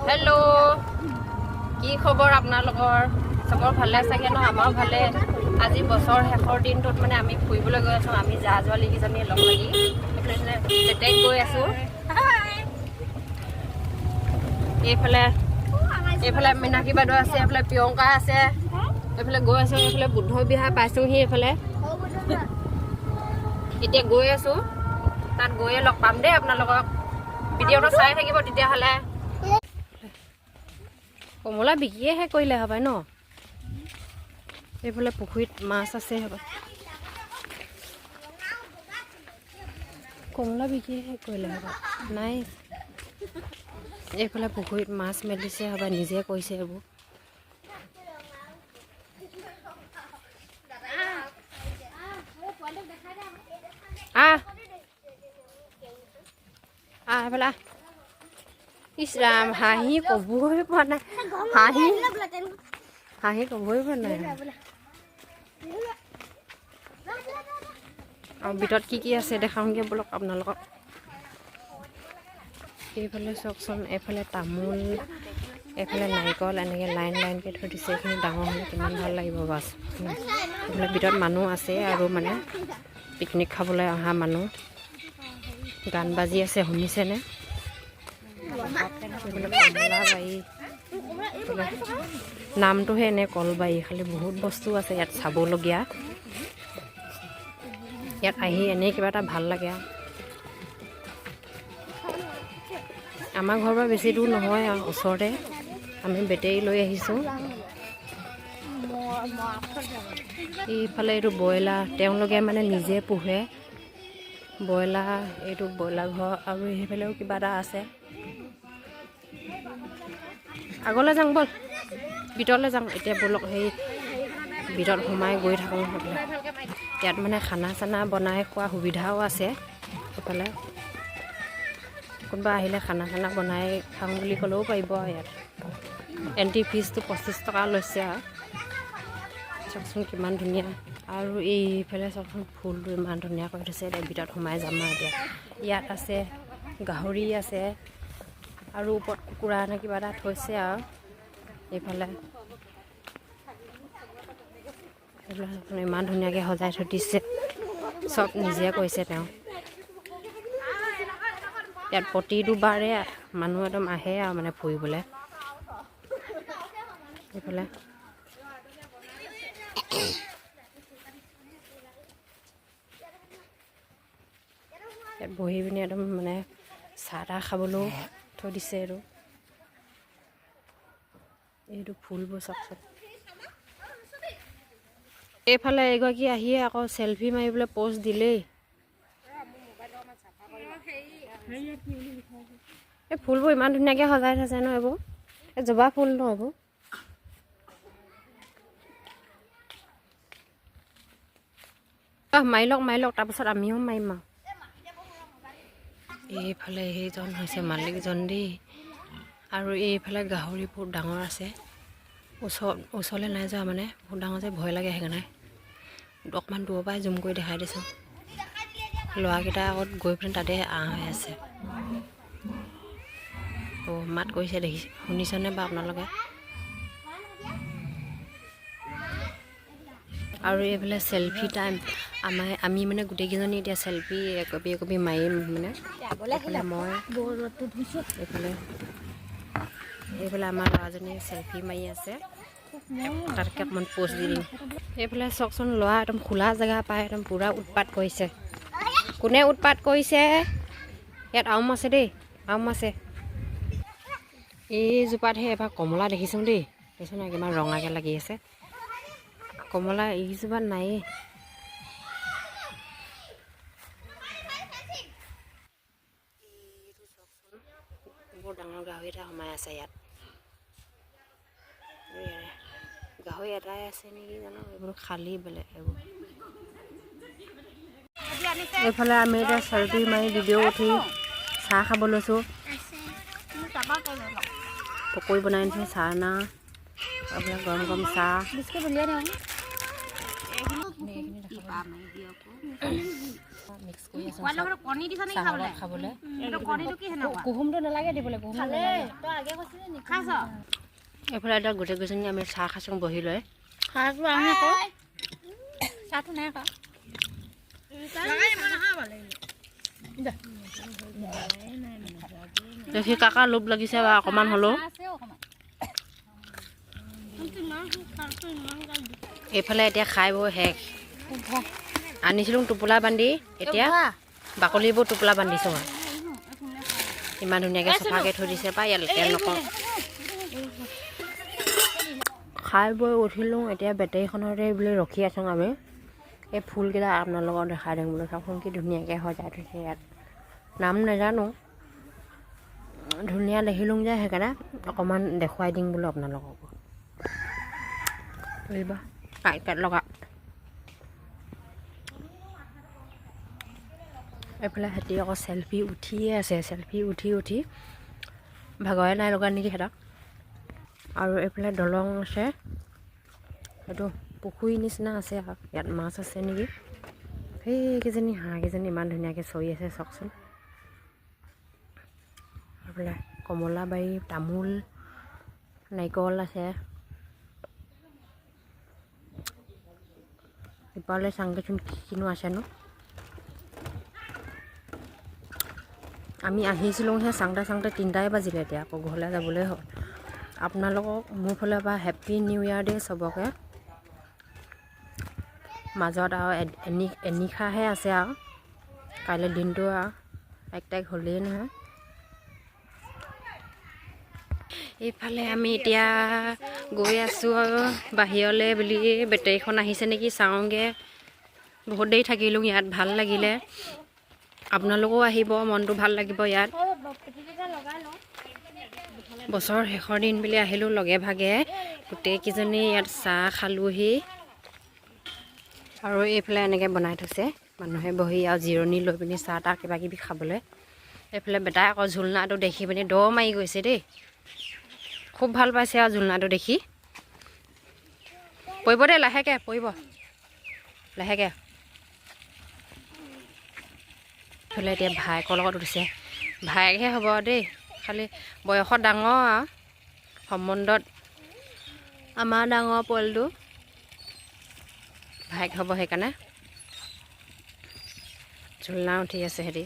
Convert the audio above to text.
Hello', কি খবৰ আপোনালোকৰ? চবৰ ভালে চাগে ন? আমাৰো ভালে। আজি বছৰ শেষৰ দিনটোত মানে আমি ফুৰিবলৈ গৈ আছোঁ। আমি জা জোৱালীকেইজনীয়ে লগ লাগি এইফালে পেটেক গৈ আছোঁ। এইফালে এইফালে মীনাক্ষী বাইদেউ আছে, এইফালে প্ৰিয়ংকা আছে। এইফালে গৈ আছোঁ, এইফালে বুদ্ধ বিহাৰ পাইছোঁহি। এইফালে এতিয়া গৈ আছোঁ, তাত গৈয়ে লগ পাম দেই আপোনালোকক। ভিডিঅ'টো চাই থাকিব তেতিয়াহ'লে। কমলা বিকিয়েহে কৰিলে হবাই ন? এইফালে পুখুৰীত মাছ আছে হবাই। কমলা বিকিয়েহে কৰিলে হবাই নাই। এইফালে পুখুৰীত মাছ মেলিছে হবাই, নিজে কৰিছে এইবোৰ। আহ আহ, এইফালে আহ। ইছ ৰাম, হাঁহি ক'বই পৰা নাই। হাঁহি হাঁহি ক'বই পৰা নাই। আৰু ভিতৰত কি কি আছে দেখাওঁগৈ ব'লক আপোনালোকক। এইফালে চাওকচোন, এইফালে তামোল, এইফালে নাৰিকল, এনেকৈ লাইন লাইনকৈ থৈ দিছে। এইখিনি ডাঙৰ হ'লে কিমান ভাল লাগিব বাছ। এইফালে ভিতৰত মানুহ আছে আৰু মানে পিকনিক খাবলৈ অহা মানুহ। গান বাজি আছে, শুনিছেনে? এইফালে কমলাবাৰী, নামটোহে এনে কলবাৰী, খালি বহুত বস্তু আছে ইয়াত চাবলগীয়া। ইয়াত আহি এনেই কিবা এটা ভাল লাগে আৰু। আমাৰ ঘৰৰ পৰা বেছি দূৰ নহয় আৰু, ওচৰতে। আমি বেটেৰী লৈ আহিছোঁ। এইফালে এইটো ব্ৰইলাৰ, তেওঁলোকে মানে নিজে পোহে ব্ৰইলাৰ। এইটো ব্ৰইলাৰ ঘৰ আৰু সেইফালেও কিবা এটা আছে। আগলৈ যাওঁ ব'ল, ভিতৰলৈ যাওঁ এতিয়া। ব'লক, সেই ভিতৰত সোমাই গৈ থাকোঁ। সেইফালে ইয়াত মানে খানা চানা বনাই খোৱা সুবিধাও আছে। সেইফালে কোনোবা আহিলে খানা চানা বনাই খাওঁ বুলি ক'লেও পাৰিব। ইয়াত এণ্ট্ৰি ফিজটো 25 টকা লৈছে। আৰু চাওকচোন কিমান ধুনীয়া। আৰু এইফালে চাওকচোন, ফুলটো ইমান ধুনীয়া কৰি থৈছে। এতিয়া ভিতৰত সোমাই যাম আৰু। এতিয়া ইয়াত আছে গাহৰি আছে আৰু ওপৰত কুকুৰা নে কিবা এটা থৈছে। আৰু এইফালে এইফালে ইমান ধুনীয়াকৈ সজাই থৈ দিছে, চব নিজে কৰিছে তেওঁ। ইয়াত প্ৰতিটো বাৰে মানুহ একদম আহে আৰু মানে ফুৰিবলৈ। এইফালে ইয়াত বহি পিনি একদম মানে চাহ তাহ খাবলৈও থৈ দিছে। আৰু এইটো ফুলবোৰ চাওকচোন। এইফালে এগৰাকী আহিয়ে আকৌ চেলফি মাৰিবলৈ প'জ দিলেই। এই ফুলবোৰ ইমান ধুনীয়াকৈ সজাই থৈছে ন এইবোৰ? এই জবা ফুল ন এইবোৰ? আহ, মাৰি লওক, মাৰি লওক, তাৰপিছত আমিও মাৰিম আৰু। এইফালে সেইজন হৈছে মালিকজন দেই। আৰু এইফালে গাহৰি বহুত ডাঙৰ আছে। ওচৰত, ওচৰলৈ নাই যোৱা, মানে বহুত ডাঙৰ যে, ভয় লাগে, সেইকাৰণে অকণমান দূৰৰ পৰাই জুম কৰি দেখাই দিছোঁ। ল'ৰাকেইটা আগত গৈ পিনে তাতে আঁ হৈ আছে। অ' মাত কৰিছে, দেখিছে, শুনিছেনে বাৰু আপোনালোকে? আৰু এইফালে চেলফি টাইম। আমাৰ আমি মানে গোটেইকেইজনী এতিয়া চেলফি একপি একপি মাৰিম। মানে এইফালে মই, এইফালে এইফালে আমাৰ ল'ৰাজনীয়ে চেলফি মাৰি আছে। তাতকৈ অকণমান প'ষ্ট দি দিম। এইফালে চাওকচোন, ল'ৰা একদম খোলা জেগা পাই একদম পূৰা উৎপাত কৰিছে। কোনে উৎপাত কৰিছে? ইয়াত আম আছে দেই, আম আছে। এইজোপাতহে এবাৰ কমলা দেখিছোঁ দেই। দেখিছোঁ নাই, কিমান ৰঙাকৈ লাগি আছে কমলা। এইজোপাত নায়েই। বৰ ডাঙৰ গাহৰি এটা সোমাই আছে ইয়াত। গাহৰি এটাই আছে নেকি জানো? এইবোৰ খালী বেলেগ এইবোৰ। এইফালে আমি এতিয়া চেলফি মাৰি ভিডিঅ' উঠি চাহ খাব লৈছোঁ। পকৰি বনাই আনিছোঁ, চাহ না এইফালে গৰম গৰম চাহ। মিক্স কৰি আছোঁ চাহৰ লগত খাবলৈ। কুহুমটো নালাগে দিবলৈ, কুহুম। এইফালে এতিয়া গোটেইকেইজনী আমি চাহ খাইছোঁ বহি লৈ। দেখি কাকা লোভ লাগিছে বা অকণমান হ'লেও। এইফালে এতিয়া খাই বৈ শেষ। আনিছিলোঁ টোপোলা বান্ধি, এতিয়া বাকলিবোৰ টোপোলা বান্ধিছোঁ আৰু ইমান ধুনীয়াকৈ চফাকৈ থৈ দিছে পাই, ইয়াত লেতেৰা নকওঁ। খাই বৈ উঠিলোঁ, এতিয়া বেটেৰীখনতে বুলি ৰখি আছোঁ আমি। এই ফুলকেইটা আপোনালোকক দেখাই দিম বোলো, চাওকচোন কি ধুনীয়াকৈ সজাই থৈছে ইয়াত। নাম নাজানো, ধুনীয়া দেখিলোঁ যে সেইকাৰণে অকণমান দেখুৱাই দিম বোলো আপোনালোকক। বুজিবা কাট কাট লগা। এইফালে সিহঁতি আকৌ চেলফি উঠিয়ে আছে, চেলফি উঠি উঠি ভাগৰে নাই লগা নেকি সিহঁতক। আৰু এইফালে দলং আছে, সেইটো পুখুৰী নিচিনা আছে আৰু ইয়াত মাছ আছে নেকি। সেইকেইজনী হাঁহকেইজনী ইমান ধুনীয়াকৈ চৰি আছে চাওকচোন। এইফালে কমলাবাৰী, তামোল, নাৰিকল আছে। ইফালে চাংগেচোন কিনো আছেনো। আমি আহিছিলোঁ সেই চাংতে চাংতে 3টাই বাজিলে, এতিয়া আকৌ ঘৰলৈ যাবলৈ হ'ল। আপোনালোকক মোৰ ফালৰ পৰা হেপ্পী নিউ ইয়াৰ ডে চবকে। মাজত আৰু এনিশাহে আছে আৰু কাইলৈ দিনটো আৰু 1 তাৰিখ হ'লেই নহয়। এইফালে আমি এতিয়া গৈ আছোঁ আৰু বাহিৰলৈ বুলি, বেটেৰীখন আহিছে নেকি চাওঁগৈ। বহুত দেৰি থাকিলোঁ ইয়াত, ভাল লাগিলে। আপোনালোকো আহিব, মনটো ভাল লাগিব ইয়াত। বছৰৰ শেষৰ দিন বুলি আহিলোঁ লগে ভাগে গোটেইকেইজনী ইয়াত চাহ খালোঁহি। আৰু এইফালে এনেকৈ বনাই থৈছে মানুহে বহি আৰু জিৰণি লৈ পিনি চাহ তাহ কিবা কিবি খাবলৈ। এইফালে বেটাই আকৌ ঝুলনাটো দেখি পিনি দ মাৰি গৈছে দেই, খুব ভাল পাইছে আৰু ঝুলনাটো দেখি। পৰিব দেই লাহেকৈ, পৰিব লাহেকৈ। এইফালে এতিয়া ভায়েকৰ লগত উঠিছে, ভায়েকহে হ'ব দেই, খালি বয়সত ডাঙৰ আৰু সম্বন্ধত আমাৰ ডাঙৰ পোৱালিটো ভায়েক হ'ব, সেইকাৰণে ঝুলনা উঠি আছে সিহঁতি।